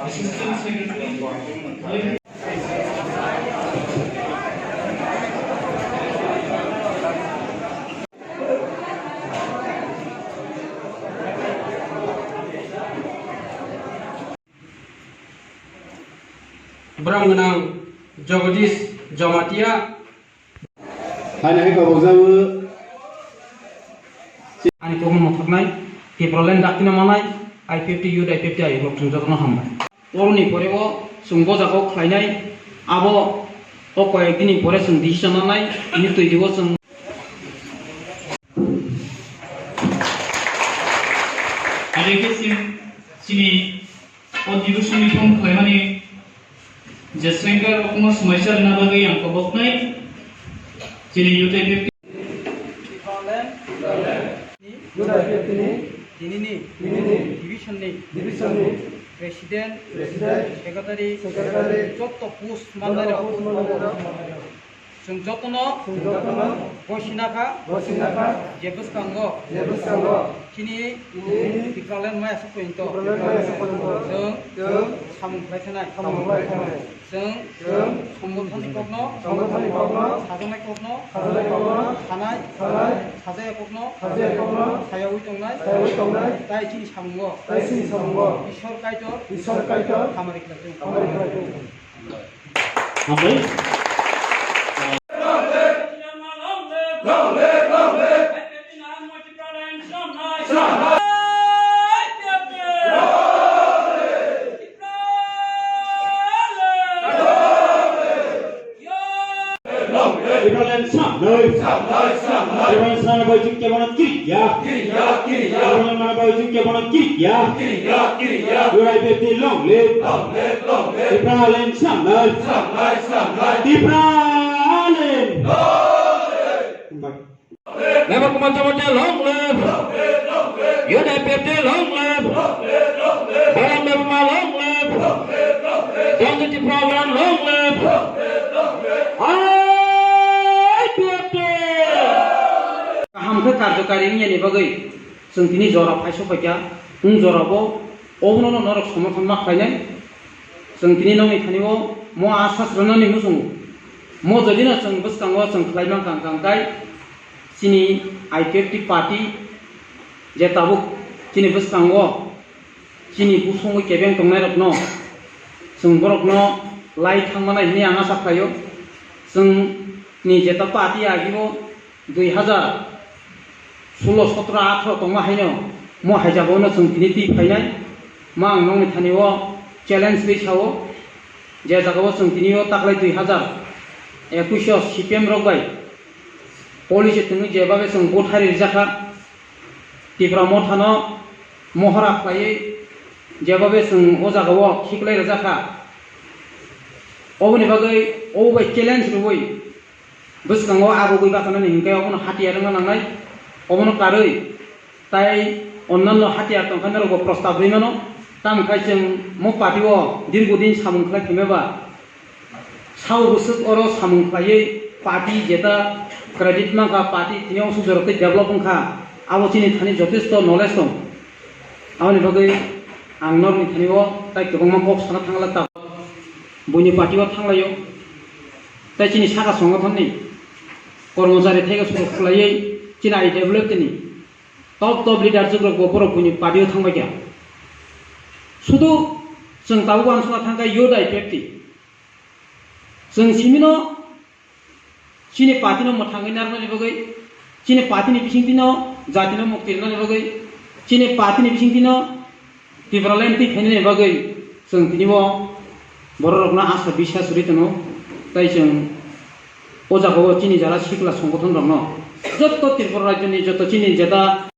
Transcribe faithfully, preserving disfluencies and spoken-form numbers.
Borok gwnang Jagadish Jamatia. Haino hai kabukjago. Ani kokno mwthaknai, Tipraland dakti no manai, I P F T, Youth I P F T ayuk rok chwng jotono hambai. Oroni pore o chwng bo jaga o khlainai, abo o koyek dini pore chwng decision nanai, hwnwi twi di o chwng. Abo khe chini O division ni phone khlaimani je sengkar rokno swmaisa rwna bagwi ang koboknai. Chini U T I P F T ni, U T I P F T ni, tinini, tinini, division ni, division ni, president, president, secretary, secretary, jotto post mannairok, jotto post mannairok. Chwng jotono, chwng jotono, gosina kha, gosina kha, je bwskango, je bwskango, chini, chini, Tipraland maya aswk poito, Tipraland maya aswk poito, chwng, chwng, samung khlai thanai, samung khlai thanai, chwng, chwng, songothonni kokno, songothonni kokno, sajaknai kokno, sajaknai kokno, sanai, sanai, sajaya kokno, sajaya kokno, sayaui tongnai, sayaui tongnai, tai chini samungo, tai chini samungo, Ishwar Kaitor, Ishwar Kaitor, hamari khlai thung, hamari khlai thung. Hambai. Tipraland samnoi. Tipraland samnoi bai chuk kebono kiriya. Kiriya, kiriya. Tipraland samnoi bai chuk kebono kiriya. Kiriya, kiriya. U T I P F T long live. Long live, long live. Tipraland samnoi. Samnoi, samnoi. Tipraland. Long live. Hambai. Debra Kumar Jamatia long live. U T I P F T long live. Balang Debbarma long live. Janjati Program long live. I P F T. Kaham khe karjokari wngya ni bagwi chwng tini jora phaiso phaikha. Wng jora bo obono no norok somorthon ma khlainai. Chwng tini nokni thani o mo asa srwnani muchungo. Mo jodi no chwng bwskango chwng khlai mankha hwnkha hwnkhe chini I P F T party je tabuk chini bwskango chini busongwi kebeng tongnairokno chwng borokno lai thangmanai hwnwi ang asa khlaio. Chwngni jeta party agio dui hazar sulo, sotro, atharo tongma haino mo haijagao no chwng tini twi phainai. Ma ang nokni thani o challenge twi sao, je jagao chwng tini o taklai dui hazar ekush o C P M rok bai police twnwi jebabe chwng vote hari rijak kha. Tipra Mothano mohora khlaiwi jebabe chwng o jagao khiklai rijak kha. Oboni bagwi obo bai challenge rwui bwskango agugwi bachanani hinkhe obono hatiyar wngna nangnai, obono karwi tai onnanno hatiyar tongkha norokbo prostab rwi mano. Tamokhe chwng mo party o dirgo din samung khlai phimeba sao bwswk oro samung khlaiwi party jeta credit mankha, party tini ongsuk jorotwi develop wngkha, abo chini thani jotesto knowledge tong. Aboni bagwi ang norokni thani o tai kwbangma kok sana thangla tabuk. Buini party o thanglaio. Tai chini saka songothon ni kormochari thaiga suru khwlaiwi chini I W F T ni top top leader jugrok bo borok buini party o thangbai kha. Sudu chwng tabuk uansukna thangkha youth I P F T. Chwng simino chini party no mwthangwi narwknani bagwi, chini party ni bisingtwi no jati no mukti rwnani bagwi, chini party ni bisingtwi no Tipraland twi phainani bagwi chwng tini bo bororokno asa biswas rwi tongo. Tai chwng o jagao chini jara sikla songothon rokno, jotto Tripura rajyoni jotto chini jeta